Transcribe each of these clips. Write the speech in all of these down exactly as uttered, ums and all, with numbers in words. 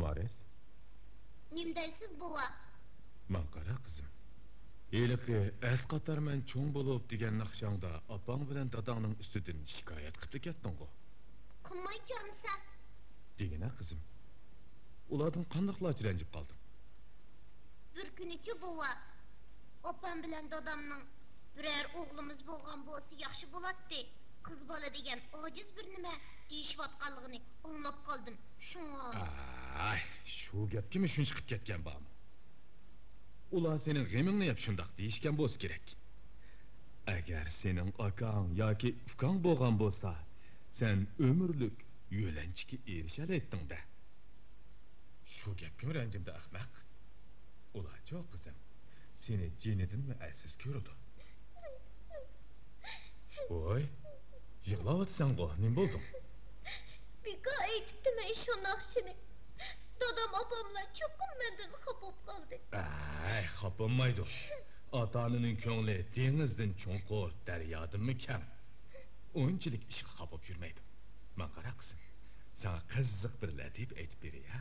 مارىس. نېمە دەيسىز، بوۋا؟ ماڭا قارا، قىزىم. ھېلىقى ئەسقاتارمەن چوڭ بولۇپ دېگەن ناخشاڭدا ئاپاڭ بىلەن داداڭنىڭ ئۈستىدىن شىكايەت قىپتۇ كەتتىڭغۇ؟ قىلمايچۇ ئەمىسە. دېگىنە، قىزىم. ئۇلاردىن قانداقلارچە رەنجىپ قالدىڭ؟ بىر كۈنىچۇ، بوۋا، ئاپام بىلەن دادامنىڭ «بىرەر ئوغلىمىز بولغان بولسا ياخشى بولاتتى، قىز بالا دېگەن ئاجىز بىر نېمە» دېيىشىۋاتقانلىقىنى ئاڭلاپ قالدىم، شۇڭا. ئاي، شۇ گەپكىمۇ شۇنچە چىقىپ كەتكەن بارمۇ؟ ئۇلار سېنىڭ غېمىڭنى يەپ شۇنداق دېيىشكەن بولسا كېرەك. ئەگەر سېنىڭ ئاكاڭ ياكى ئۇكاڭ بولغان بولسا، سەن ئۆمۈرلۈك يۆلەنچۈككە ئېرىشەلەيتتىڭ-دە. شۇ گەپكىمۇ رەنجىمدى، ئەخمەق. ئۇلارچۇ، قىزىم، سېنى جېنىدىنمۇ ئەزىز كۆرىدۇ. ۋوي، يىغلاۋاتىسەنغۇ، نېمە بولدۇڭ؟ بىكار ئېيتىپتىمەن شۇ ناخشىنى. دادام، ئاپاملار چوقۇم مەندىن خاپا بولۇپ قالدى. ئەي، خاپا بولمايدۇ. ئاتا-ئانىنىڭ كۆڭلى دېڭىزدىن چوڭقۇر، دەريادىنمۇ كەڭ. ئۇنچىلىك ئىشقا خاپا بولۇپ يۈرمەيدۇ. ماڭا قارا، قىزىم، ساڭا قىزىق بىر لەتىپە ئېيتىپ بېرەي، ھە؟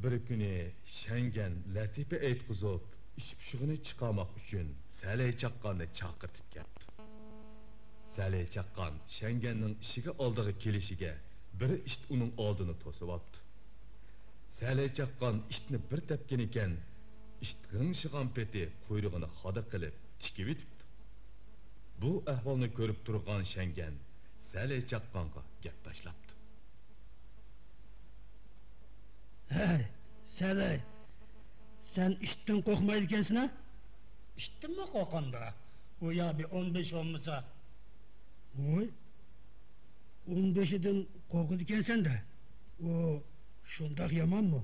بىر كۈنى شەڭگەن لەتىپە ئېيتقۇزۇپ، ئىش پىشۇقىنى چىقارماق ئۈچۈن سەلەي چاققاننى چاقىرتىپ كەپتۇ. سەلەي چاققان شەڭگەننىڭ ئىشىكى ئالدىغا كېلىشىگە بىر ئىت ئۇنىڭ ئالدىنى توسۇۋاپتۇ. سەلەي چاققان ئىتنى بىر تەپكىنىكەن، ئىت غىڭشىغان پېتى قۇيرۇقىنى خادا قىلىپ تىكىۋېتىپتۇ. بۇ ئەھۋالنى كۆرۈپ تۇرغان شەڭگەن سەلەي چاققانغا گەپ تاشلاپتۇ. ھەي، سەلەي، سەن ئىتتىن قورقمايدىكەنسەن ھە؟ ئىتتىنمۇ قورقامدا؟ ئۇ يا بىر ئون بېشى بولمىسا. ۋوي، ئون بېشىدىن قورقىدىكەنسەن-دە. ئۇ شۇنداق يامانمۇ؟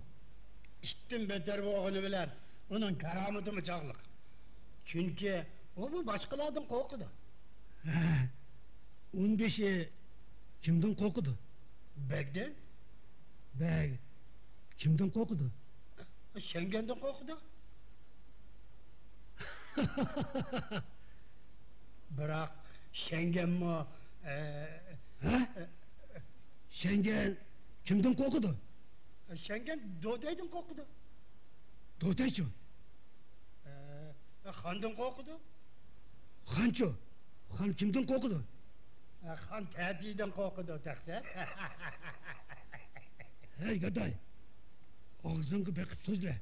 ئىتتىن بەتەر بولغىنى بىلەن ئۇنىڭ كارامىتىمۇ چاغلىق. چۈنكى ئۇمۇ باشقىلاردىن قورقىدۇ. ھە، ئون بېشى كىمدىن قورقىدۇ؟ بەگدىن. بەگ كىمدىن قورقىدۇ؟ شەڭگەندىن قورقىدۇ. بىراق شەڭگەنمۇ، ئە، ھە؟ شەڭگەن كىمدىن قورقىدۇ؟ شەڭگەن دوتەيدىن قورقىدۇ. دوتەيچۇ؟ ئە، خاندىن قورقىدۇ. خانچۇ؟ خان كىمدىن قورقىدۇ؟ خان تەتىيدىن قورقىدۇ تەقسىر. ھەي، گاداي! ئاغزىڭغا بېقىپ سۆزلە.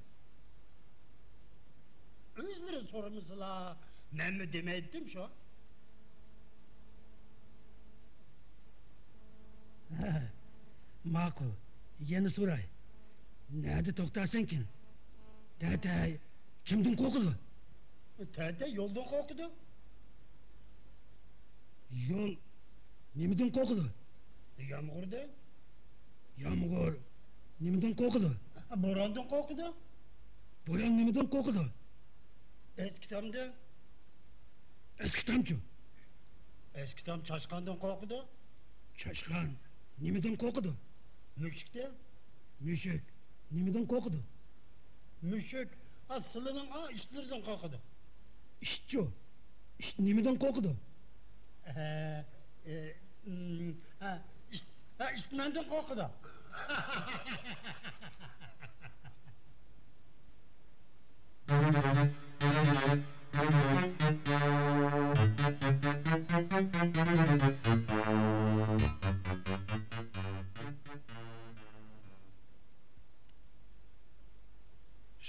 ئۆزلىرى سورىمىسىلا، مەنمۇ دېمەيتتىم شۇ. ھە، ماقۇل. يەنە سوراي. نەدە توختارسەنكىن؟ تەتەي كىمدىن قورقىدۇ؟ تەتەي يولدىن قورقىدۇ. يول نېمىدىن قورقىدۇ؟ يامغۇردىن. يامغۇر نېمىدىن قورقىدۇ؟ بوراندىن قورقىدۇ. بوران نېمىدىن قورقىدۇ؟ ئەسكى تامدىن. ئەسكى تامچۇ؟ ئەسكى تام چاشقاندىن قورقىدۇ. چاشقان نېمىدىن قورقىدۇ؟ مۈشۈكتىن. مۈشۈك نېمىدىن قورقىدۇ؟ مۈشۈك، ئا، سىلىنىڭ، ئا، ئىشلىرىدىن قورقىدۇ. ئىشچۇ؟ ئىش نېمىدىن قورقىدۇ؟ ھە، ئى، ئىم، ھە، ئىش، ھە، ئىش مەندىن قورقىدۇ.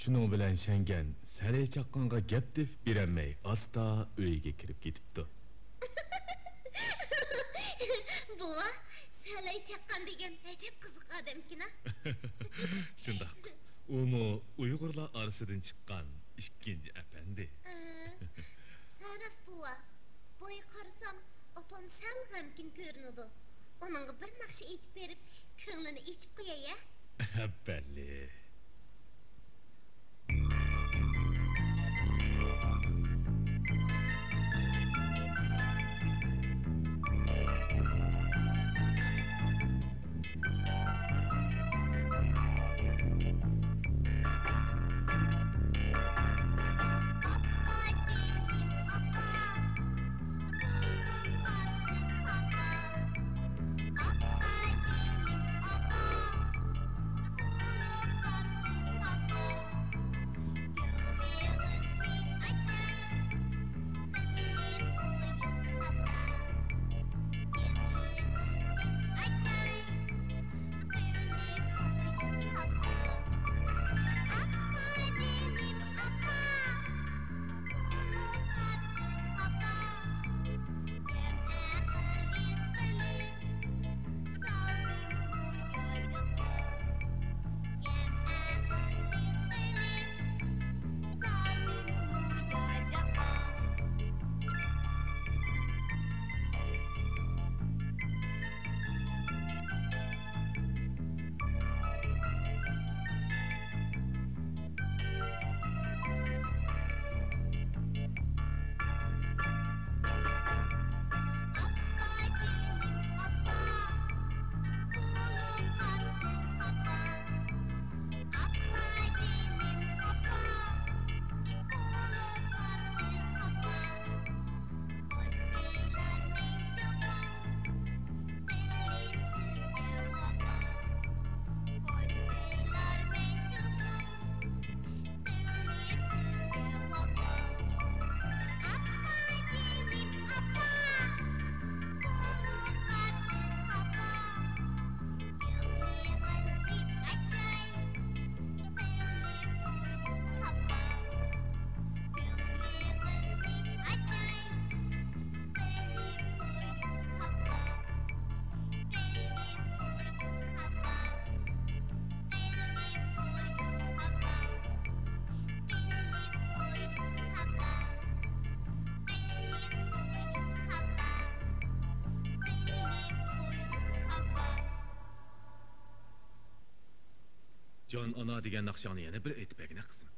شۇنىڭ بىلەن شەڭگەن سەلەي چاققانغا گەپ تېپىپ بېرەلمەي، ئاستا ئۆيىگە كىرىپ كېتىپتۇ. بوۋا، سەلەي چاققان دېگەن ئەجەب قىزىق ئادەمكىنا. شۇنداق. ئۇمۇ ئۇيغۇرلار ئارىسىدىن چىققان ئىككىنچى ئەپەندى. ھە، راست بوۋا. بويى قارىسام، ئاپام سەل غەمكىن كۆرۈنىدۇ. ئۇنىڭغا بىر ناخشا ئېيتىپ بېرىپ، كۆڭلىنى ئېچىپ قوياي ھە. ئەپەندى. جان ئانا دېگەن ناخشاڭنى يەنە بىر ئېيتىپ بەرگىنە، قىزىم.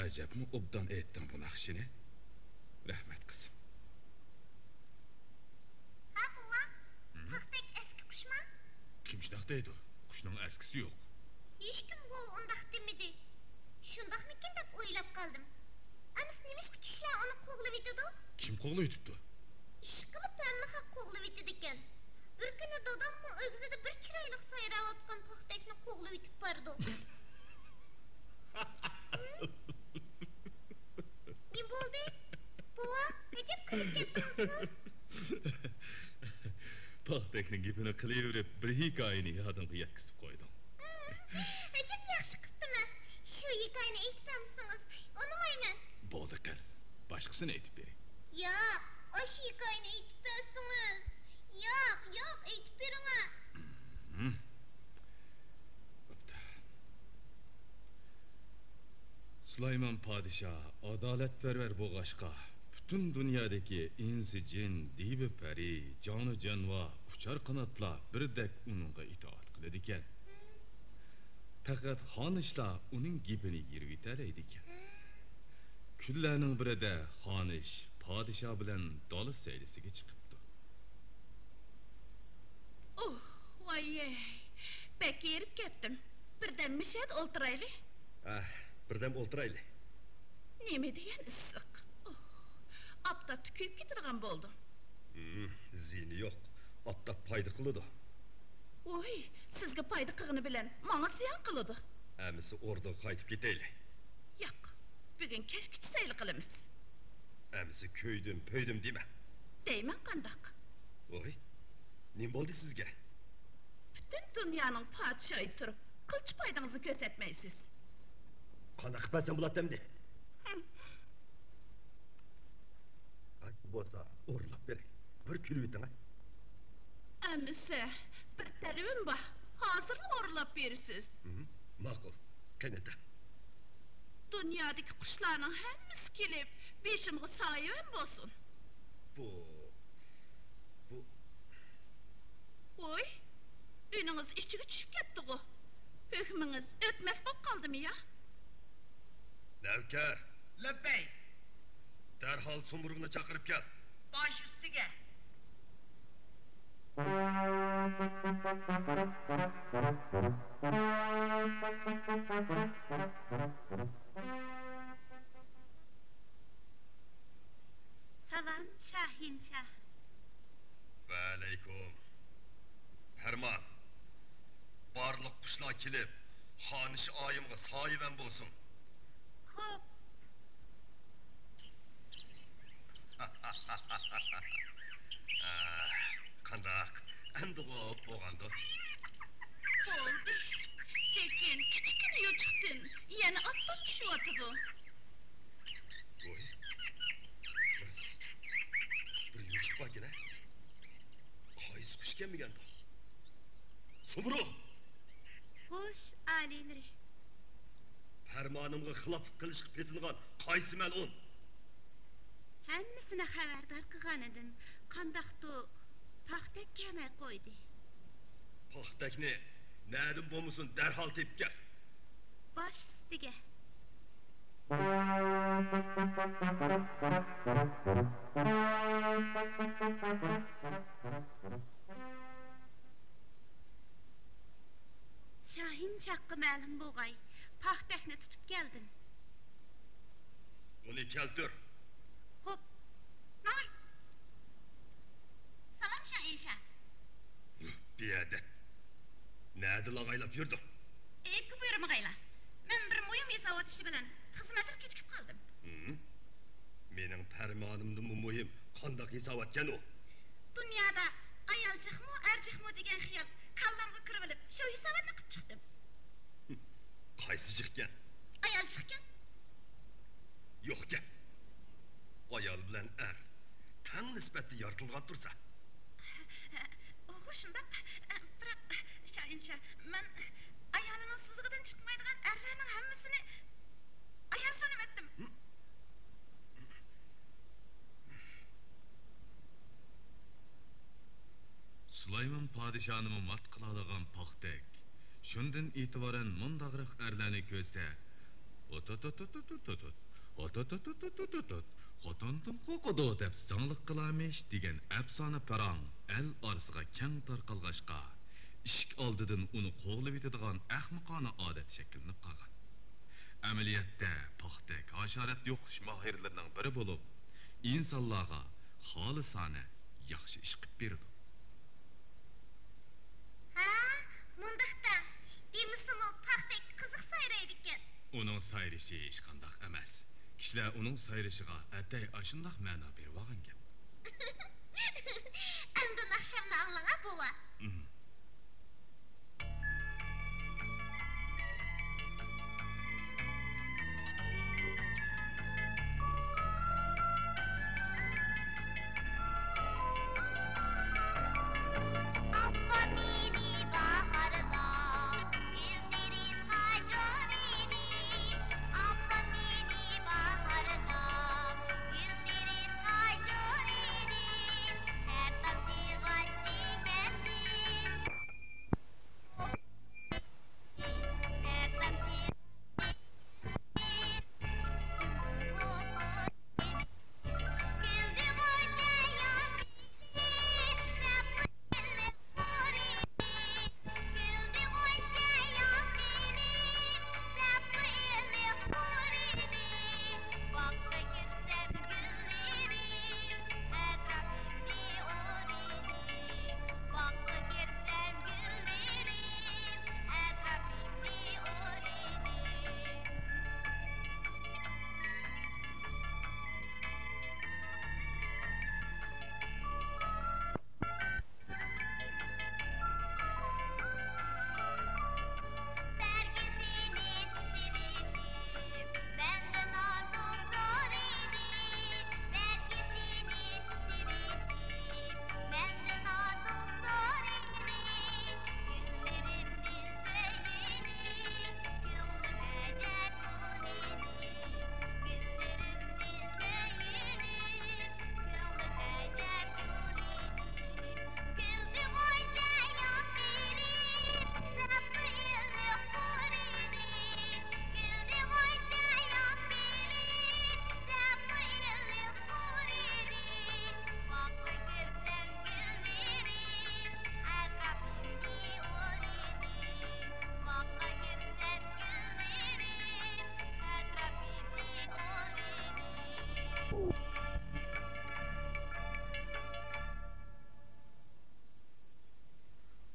ئەجەبمۇ ئوبدان ئېيتتىڭ بۇ ناخشىنى. رەھمەت، قىزىم. ھە، بوۋا، ھىم؟ پاختەك ئەسكى قۇشما؟ كىم شۇنداق دەيدۇ؟ قۇشنىڭ ئەسكىسى يوق. ھېچكىمغۇ ئۇنداق دېمىدى. شۇنداقمىكىن دەپ ئويلاپ قالدىم. ئەمىسە نېمىشقا كىشىلەر ئۇنى قوغلىۋېتىدۇ؟ كىم قوغلىۋېتىپتۇ؟ ئىشقىلىپ ھەممە خەق قوغلىۋېتىدىكەن. بىر كۈنى داداممۇ ئۆگزىدە بىر چىرايلىق سايراۋاتقان پاختەكنى قوغلىۋېتىپ بارىدۇ. ھىم؟ نېمە بولدى؟ بوۋا، ئەجەب كۈلۈپ كەتتىڭىزغۇ؟ پاختەكنىڭ گېپىنى قىلىۋېرىپ، بىر ھېكايىنى يادىڭغا يەتكۈزۈپ قويدۇڭ. ھىم، ئەجەب ياخشى قىپتىمەن. شۇ ھېكايىنى ئېيتىپ بەرمىسىڭىز، ئۇنىمايمەن. بولدى قىل، باشقىسىنى ئېيتىپ بېرىڭ. ياق، ئاشۇ ھېكايىنى ئېيتىپ بەرسىڭىز. ياق، ياق، ئېيتىپ بېرىڭە. ھىم. بوپتۇ. سۇلايمان پادىشاھ ئادالەتپەرۋەر بولغاچقا، پۈتۈن دۇنيادىكى ئىنسى-جىن، دىۋى-پەرى، جانۇ-جانىۋار، ئۇچار-قاناتلار بىردەك ئۇنىڭغا ئىتائەت قىلىدىكەن. پەقەت خانىشلا ئۇنىڭ گېپىنى يېرىۋېتەلەيدىكەن. كۈنلەرنىڭ بىرىدە خانىش پادىشاھ بىلەن دالا سەيلىسىگە چىقىپتۇ. ئۇھ، ۋاييەي، بەك ھېرىپ كەتتىم. بىردەم مۇشۇ يەردە ئولتۇرايلى. ھە، بىردەم ئولتۇرايلى. نېمە دېگەن ئىسسىق. ئۇھ، ئاپتاپتا كۆيۈپ كېتىدىغان بولدۇم. ھىم، زىيىنى يوق. ئاپتاپ پايدا قىلىدۇ. ۋوي، سىزگە پايدا قىلغىنى بىلەن ماڭا زىيان قىلىدۇ. ئەمىسە ئوردىغا قايتىپ كېتەيلى. ياق، بۈگۈن كەچكىچە سەيلە قىلىمىز. ئەمىسە كۆيدۈم، پۆيدۈم دېمە. دەيمەن قانداق؟ ۋوي، نېمە بولدى سىزگە؟ پۈتۈن دۇنيانىڭ پادىشاھى تۇرۇپ، قىلچە پايدىڭىزنى كۆرسەتمەيسىز. قانداق قىلىپ بەرسەم بولاتتى ئەمدى؟ ھە، بولسا ئورۇنلاپ بېرەي. بىر كۈلۈۋېتىڭە. ئەمىسە، بىر تەلىپىم بار. ھازىرلا ئورۇنلاپ بېرىسىز. ھىم، ماقۇل. قېنى دە. دۇنيادىكى قۇشلارنىڭ ھەممىسى كېلىپ، بېشىمغا سايىۋەن بولسۇن. بۇ، بۇ. ۋوي، ئۈنىڭىز ئىچىگە چۈشۈپ كەتتىغۇ؟ ھۆكمىڭىز ئۆتمەس بولۇپ قالدىمۇ يا؟ نەۋكەر! لەببەي! دەرھال سۇمبۇرغىنى چاقىرىپ كەل. باش ئۈستىگە! سالام، شاھىنشاھ. ۋەئەلەيكۇم. پەرمان. بارلىق قۇشلار كېلىپ، خانىش ئايىمغا سايىۋەن بولسۇن. خوپ. قانداق؟ ئەمدىغۇ بولغاندۇ؟ بولدى. لېكىن كىچىككىنە يوچۇقتىن يەنە ئاپتاپ چۈشۈۋاتىدۇ. ۋوي، راست. بىر يوچۇق باركەن-ھە. قايسى قۇشكەن بىگەندۇ؟ سۇمرۇغ! خوش، ئالىيلىرى. پەرمانىمغا خىلاپلىق قىلىشقا پېتىنغان قايسى مەلئۇن؟ ھەممىسىنى خەۋەردار قىلغانىدىم. قانداقتۇ، پاختەك كەلمەي قويدى. پاختەكنى نەدىن بولمىسۇن دەرھال تېپىپ كەل. باش ئۈستىگە. شاھىنشاھقا مەلۇم بولغاي، پاختەكنى تۇتۇپ كەلدىم. ئۇنى كەلتۈر. خوپ. ماڭاي. سالام، شاھىنشاھ. بىئەدەپ. نەدە لاغايلاپ يۈردۈڭ؟ ئەيىبكە بۇيرۇمىغايلا. مەن بىر مۇھىم ھېسابات ئىشى بىلەن خىزمەتتىن كېچىكىپ قالدىم. ھىم؟ مېنىڭ پەرمانىمدىنمۇ مۇھىم قانداق ھېساباتكەن ئۇ؟ دۇنيادا ئايال جىقمۇ، ئەر جىقمۇ دېگەن خىيال كاللامغا كىرىۋېلىپ، شۇ ھېساباتنى قىلىپ چىقتىم. قايسى جىقكەن؟ ئايال جىقكەن. يوق گەپ. ئايال بىلەن ئەر تەڭ نىسبەتتە يارىتىلغان تۇرسا. ئۇ شۇنداق. بىراق، شاھىنشاھ، مەن ئايالىنىڭ سىزىقىدىن چىقمايدىغان ئەرلەرنىڭ ھەممىسىنى ئايال سانىۋەتتىم. سۇلايمان پادىشاھنىمۇ مات قىلالىغان پاختەك شۇندىن ئېتىبارەن مۇنداقراق ئەرلەرنى كۆرسە، ئوتوتوتوتوتوتوت، ئوتوتوتوتوتوت، خوتۇنۇم قورقىدۇ دەپ زاڭلىق قىلارمىش دېگەن ئەپسانە پاراڭ ئەل ئارىسىغا كەڭ تارقالغاچقا، ئىشىك ئالدىدىن ئۇنى قوغلىۋېتىدىغان ئەخمىقانە ئادەت شەكىللىنىپ قالغان. ئەمەلىيەتتە پاختەك ھاشارات يوقىتىش ماھىرلىرىنىڭ بىرى بولۇپ، ئىنسانلارغا خالىسانە ياخشى ئىش قىپ بېرىدۇ. ھە، مۇنداقتا، دېمىسىمۇ پاختەك قىزىق سايرايدىكەن. ئۇنىڭ سايرىشى ھېچقانداق ئەمەس. كىشىلەر ئۇنىڭ سايرىشىغا ئەتەي ئاشۇنداق مەنا بېرىۋالغانكەن. ئەمدى ناخشامنى ئاڭلاڭا، بوۋا. ئىم. ئاپپا مېنى باھاردا، گۈلدۈرۈس خاجۇرىنى. ئاپپا مېنى باھاردا، گۈلدۈرۈس خاجۇرىنى.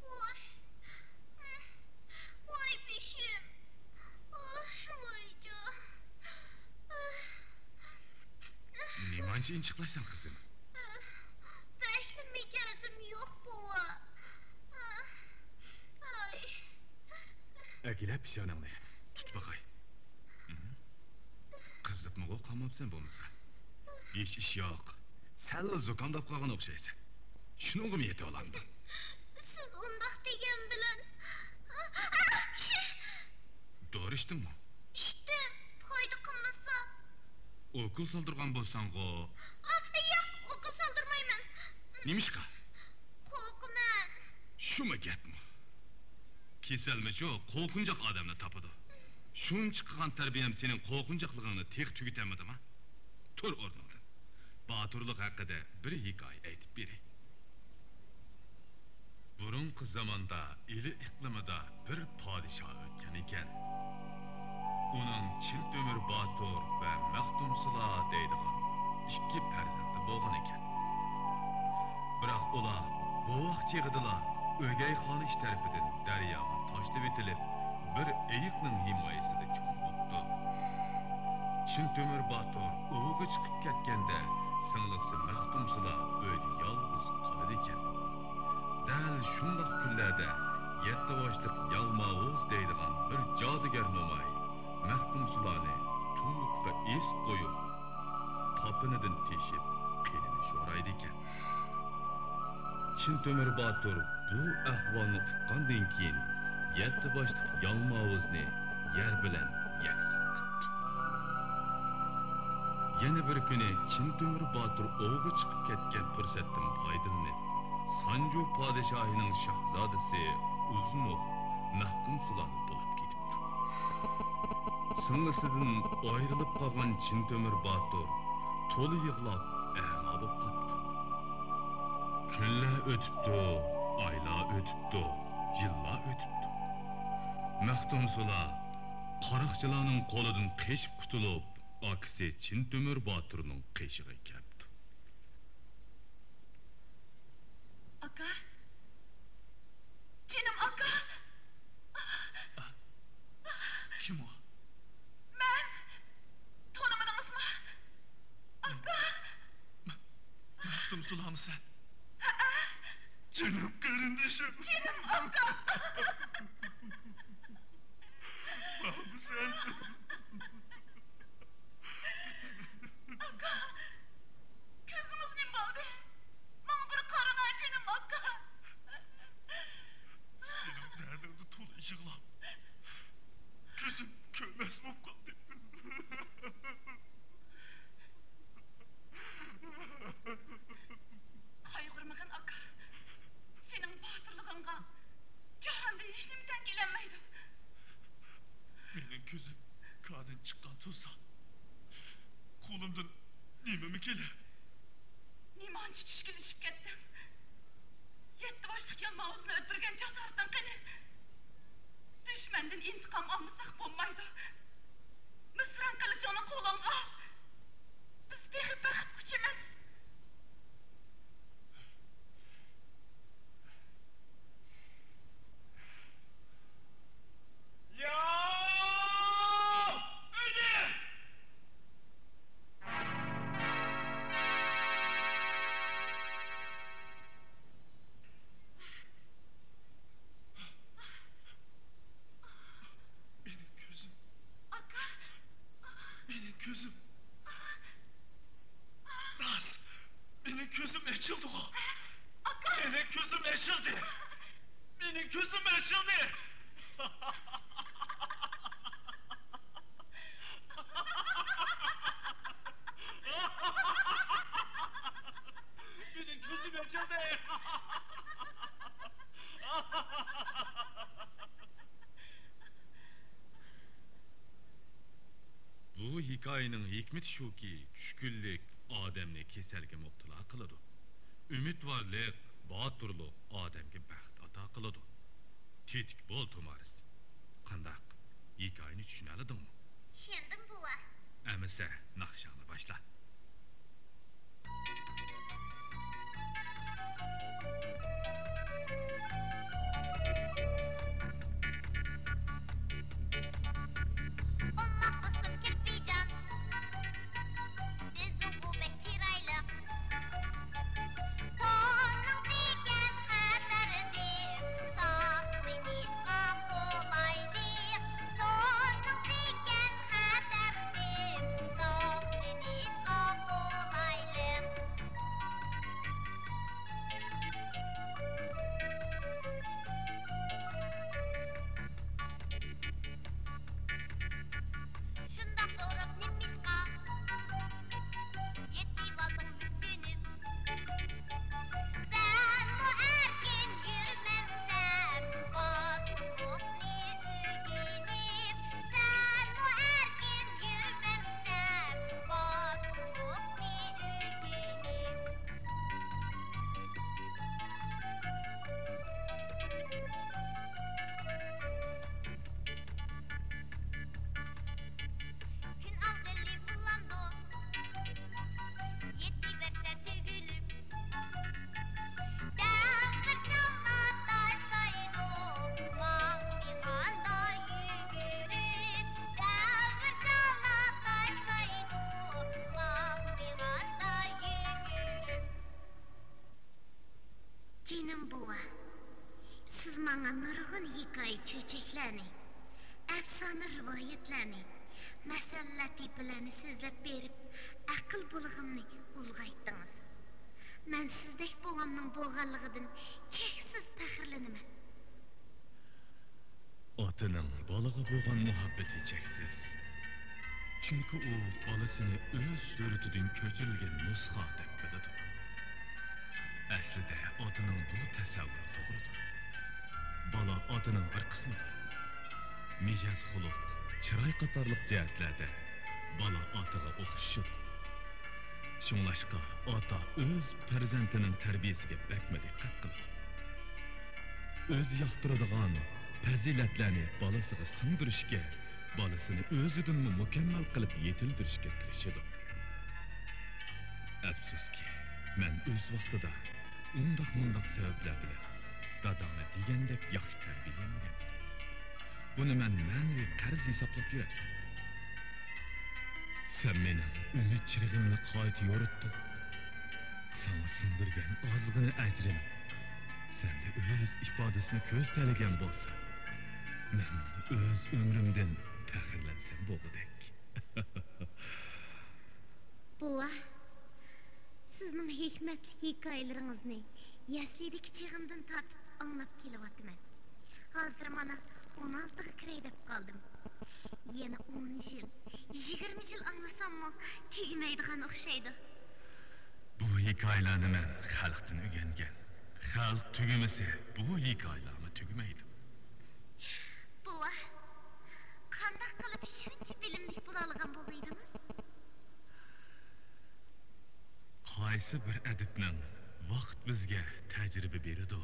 ۋاي، ۋاي بېشىم. ئاھ، ۋايجان. نېمانچە ئىنچىقلاشسەن، قىزىم؟ بەكلا مىجەزىم يوق، بوۋا. ئاي. ئەكېلە پىشانىڭنى، تۇتۇپ باقاي. قىزىپمۇ قالماپسەن بولمىسا. ھېچ ئىش يوق. سەل زۇكاملاپ قالغان ئوخشايسەن. شۇنىڭغىمۇ يېتىۋالامدۇ؟ سىز ئۇنداق دېگەن بىلەن. دورا ئىچتىڭمۇ؟ ئىچتىم، پايدا قىلمىسا. ئوكۇل سالدۇرغان بولساڭغۇ؟ ئا، ياق، ئوكۇل سالدۇرمايمەن. نېمىشقا؟ قورقىمەن. شۇمۇ گەپمۇ؟ كېسەلمىچۇ قورقۇنچاق ئادەمنى تاپىدۇ. شۇنچە قىلغان تەربىيەم سېنىڭ قورقۇنچاقلىقىڭنى تېخى تۈگىتەلمىدىما؟ تۇر ئورنۇڭدىن. باتۇرلۇق ھەققىدە بىر ھېكايە ئېيتىپ بېرەي. بۇرۇنقى زاماندا ئىلى ئىقلىمىدا بىر پادىشاھ ئۆتكەن ئىكەن. ئۇنىڭ چىن تۆمۈر باتۇر ۋە مەختۇمسۇلا دەيدىغان ئىككى پەرزەنتى بولغان ئىكەن. بىراق ئۇلار بوۋاق چېغىدىلا ئۆگەي خانىش تەرىپىدىن دەرياغا تاشلىۋېتىلىپ، بىر ئېيىقنىڭ ھىمايىسىدە چوڭ بوپتۇ. چىن تۆمۈر باتۇر ئوۋغا چىقىپ كەتكەندە، سىڭلىسى مەختۇمسۇلا ئۆيدە يالغۇز قالىدىكەن. دەل شۇنداق كۈنلەردە يەتتە باشلىق يالماۋۇز دەيدىغان بىر جادۇگەر موماي مەختۇمسۇلانى تۇمۇققا ئېسىپ قويۇپ، تاپىنىدىن تېشىپ، قېنىنى شورايدىكەن. چىن تۆمۈر باتۇر بۇ ئەھۋالنى ئۇققاندىن كېيىن، يەتتە باشلىق يالماۋۇزنى يەر بىلەن يەكسان قىپتۇ. يەنە بىر كۈنى چىن تۆمۈر باتۇر ئوۋغا چىقىپ كەتكەن پۇرسەتتىن پايدىلىنىپ، سانجۇ پادىشاھىنىڭ شاھزادىسى ئۇزۇنوق مەختۇمسۇلانى بۇلاپ كېتىپتۇ. سىڭلىسىدىن ئايرىلىپ قالغان چىن تۆمۈر باتۇر تولا يىغلاپ، ئەما بولۇپ قاپتۇ. كۈنلەر ئۆتۈپتۇ، ئايلار ئۆتۈپتۇ، يىللار ئۆتۈپتۇ. مەختۇمسۇلا قاراقچىلارنىڭ قولىدىن قېچىپ قۇتۇلۇپ، ئاكىسى چىن تۆمۈر باتۇرنىڭ قېشىغا كەپتۇ. ئاكا، جېنىم ئاكا! كىم ئۇ؟ مەن! تونۇمىدىڭىزمۇ؟ ئاكا! مەختۇمسۇلامۇ سەن؟ ھەئە! جېنىم قېرىندىشىم! جېنىم ئاكا! ماڭىمۇ سەن؟ ئاكا! كۆزىڭىز نېمە بولدى؟ ماڭا بىر قارىغاي، جېنىم ئاكا! سېنىڭ دەردىڭدە تولا يىغلاپ، كۆزۈم كۆرمەس بولۇپ قالدى. قايغۇرمىغىن، ئاكا. سېنىڭ باتۇرلۇقۇڭغا جاھاندا ھېچنېمە تەڭ كېلەلمەيدۇ. مېنىڭ كۆزۈم كادىن چىققان تۇرسا، قولۇمدىن نېمىمۇ كېلەر؟ نېمانچە چۈشكۈنلىشىپ كەتتىڭ؟ يەتتە باشلىق يالماۋۇزنى ئۆلتۈرگەن جاسارىتىڭ قېنى؟ دۈشمەندىن ئىنتىقام ئالمىساق بولمايدۇ. مىسران قىلىچىڭنى قولۇڭغا ئال. بىز تېخى بەخت قۇچىمىز. ياۋ! ئۆلۈڭ! مېنىڭ كۆزۈم. ئاكا! مېنىڭ كۆزۈم. راست، مېنىڭ كۆزۈم ئېچىلدىغۇ. ئاكا! مېنىڭ كۆزۈم ئېچىلدى. مېنىڭ كۆزۈم ئېچىلدى. مېنىڭ كۆزۈم ئېچىلدى. بۇ ھېكايىنىڭ ھېكمىتى شۇكى، چۈشكۈنلۈك ئادەمنى كېسەلگە مۇپتىلا قىلىدۇ. ئۈمىدۋارلىق، باتۇرلۇق ئادەمگە بەخت ئاتا قىلىدۇ. تېتىك بول، تۇمارىس. قانداق؟ ھېكايىنى چۈشىنەلىدىڭمۇ؟ چۈشەندىم، بوۋا. ئەمىسە، ناخشاڭنى باشلا. بوۋا، سىز ماڭا نۇرغۇن ھېكايە چۆچەكلەرنى، ئەپسانە رىۋايەتلەرنى، مەسەل لەتىپىلەرنى سۆزلەپ بېرىپ، ئەقىل بۇلىقىمنى ئۇلغايتتىڭىز. مەن سىزدەك بوۋامنىڭ بولغانلىقىدىن چەكسىز پەخىرلىنىمەن. ئاتىنىڭ بالىغا بولغان مۇھەببىتى چەكسىز. چۈنكى ئۇ بالىسىنى ئۆز سۈرىتىدىن كۆچۈرۈلگەن نۇسخا دەپ بىلىدۇ. ئەسلىدە ئاتىنىڭ بۇ تەسەۋۋۇرى توغرىدۇر. بالا ئاتىنىڭ بىر قىسمىدۇر. مىجەز-خۇلق، چىراي قاتارلىق جەھەتلەردە بالا ئاتىغا ئوخشىشىدۇ. شۇڭلاشقا ئاتا ئۆز پەرزەنتىنىڭ تەربىيەسىگە بەكمۇ دىققەت قىلىدۇ. ئۆزى ياقتۇرىدىغان پەزىلەتلەرنى بالىسىغا سىڭدۈرۈشكە، بالىسىنى ئۆزىدىنمۇ مۇكەممەل قىلىپ يېتىلدۈرۈشكە تىرىشىدۇ. ئەپسۇسكى، مەن ئۆز ۋاقتىدا ئۇنداق-مۇنداق سەۋەبلەر بىلەن داداڭنى دېگەندەك ياخشى تەربىيەلىيەلمىگەن. بۇنى مەن مەنىۋى قەرز ھېسابلاپ يۈرەتتىم. سەن مېنىڭ ئۈمىد چىرىغىمنى قايتا يورۇتتۇڭ. ساڭا سىڭدۈرگەن ئازغىنە ئەجرىم سەندە ئۆز ئىپادىسىنى كۆرسىتەلىگەن بولسا، مەنمۇ ئۆز ئۆمرۈمدىن پەخىرلەنسەم بولغۇدەك. بوۋا، سىزنىڭ ھېكمەتلىك ھېكايىلىرىڭىزنى يەسلىدىكى چېغىمدىن تارتىپ ئاڭلاپ كېلىۋاتىمەن. ھازىر مانا ئون ئالتىغا كىرەي دەپ قالدىم. يەنە ئون يىل، يىگىرمە يىل ئاڭلىساممۇ تۈگىمەيدىغان ئوخشايدۇ. بۇ ھېكايىلەرنى مەن خەلقتىن ئۆگەنگەن. خەلق تۈگىمىسە، بۇ ھېكايىلەرمۇ تۈگىمەيدۇ. بوۋا، قانداق قىلىپ شۇنچە بىلىملىك بولالىغان بولغىيدىڭىز؟ قايسى بىر ئەدىبنىڭ «ۋاقىت بىزگە تەجرىبە بېرىدۇ،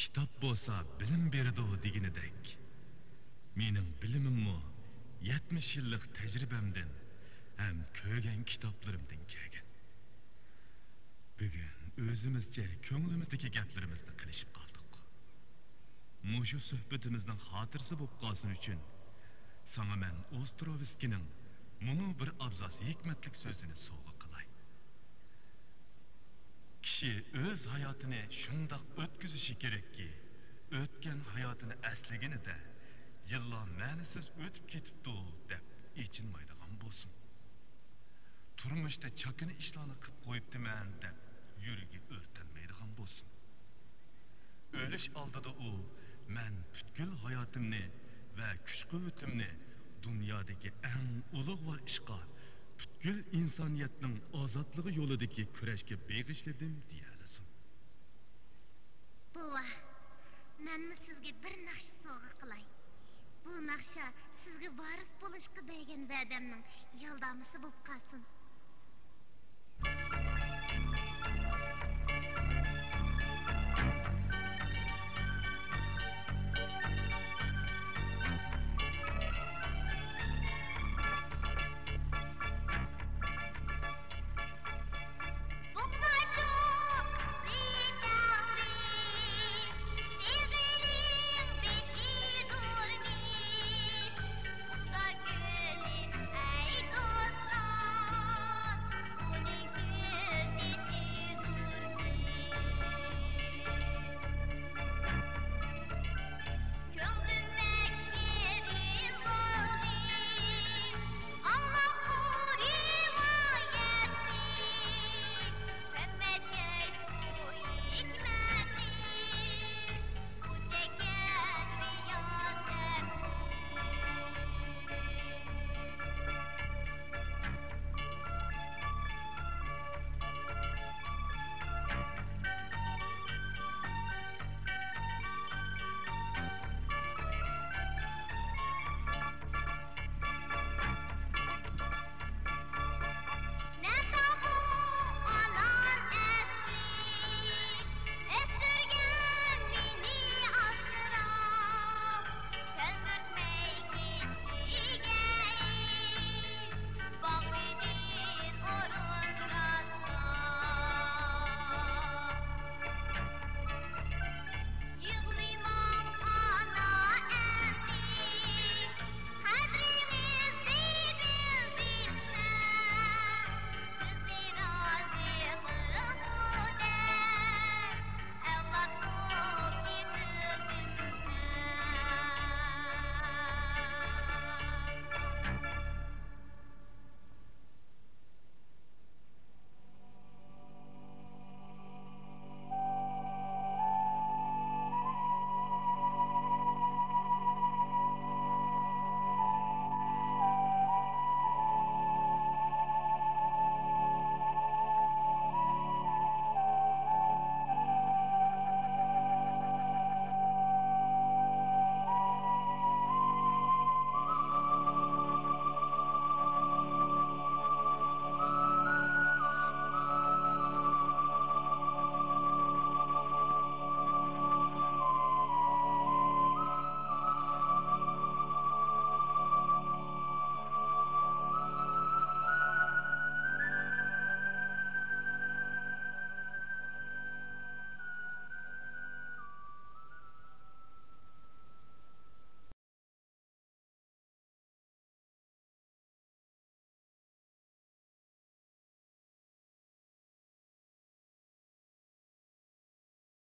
كىتاب بولسا بىلىم بېرىدۇ» دېگىنىدەك، مېنىڭ بىلىمىممۇ يەتمىش يىللىق تەجرىبەمدىن ھەم كۆرگەن كىتابلىرىمدىن كەلگەن. بۈگۈن ئۆزىمىزچە كۆڭلىمىزدىكى گەپلىرىمىزنى قىلىشىپ قالدۇق. مۇشۇ سۆھبىتىمىزنىڭ خاتىرىسى بولۇپ قالسۇن ئۈچۈن، ساڭا مەن ئوستروۋسكىينىڭ مۇنۇ بىر ئابزاس ھېكمەتلىك سۆزىنى سوۋغا قىلاي. كىشى ئۆز ھاياتىنى شۇنداق ئۆتكۈزۈشى كېرەككى، ئۆتكەن ھاياتىنى ئەسلىگىنىدە، يىللار مەنىسىز ئۆتۈپ كېتىپتۇ دەپ ئېچىنمايدىغان بولسۇن. تۇرمۇشتا چاكىنا ئىشلارنى قىپ قويۇپتىمەن دەپ يۈرىكى ئۆرتەنمەيدىغان بولسۇن. ئۆلۈش ئالدىدا ئۇ، مەن پۈتكۈل ھاياتىمنى ۋە كۈچ-قۇۋۋىتىمنى دۇنيادىكى ئەڭ ئۇلۇغۋار ئىشقا، پۈتكۈل ئىنسانىيەتنىڭ ئازادلىقى يولىدىكى كۈرەشكە بېغىشلىدىم دېيەلىسۇن. بوۋا، مەنمۇ سىزگە بىر ناخشا سوۋغا قىلاي. بۇ ناخشا سىزگە ۋارىس بولۇشقا بەرگەن ۋەدەمنىڭ يالدامىسى بولۇپ قالسۇن.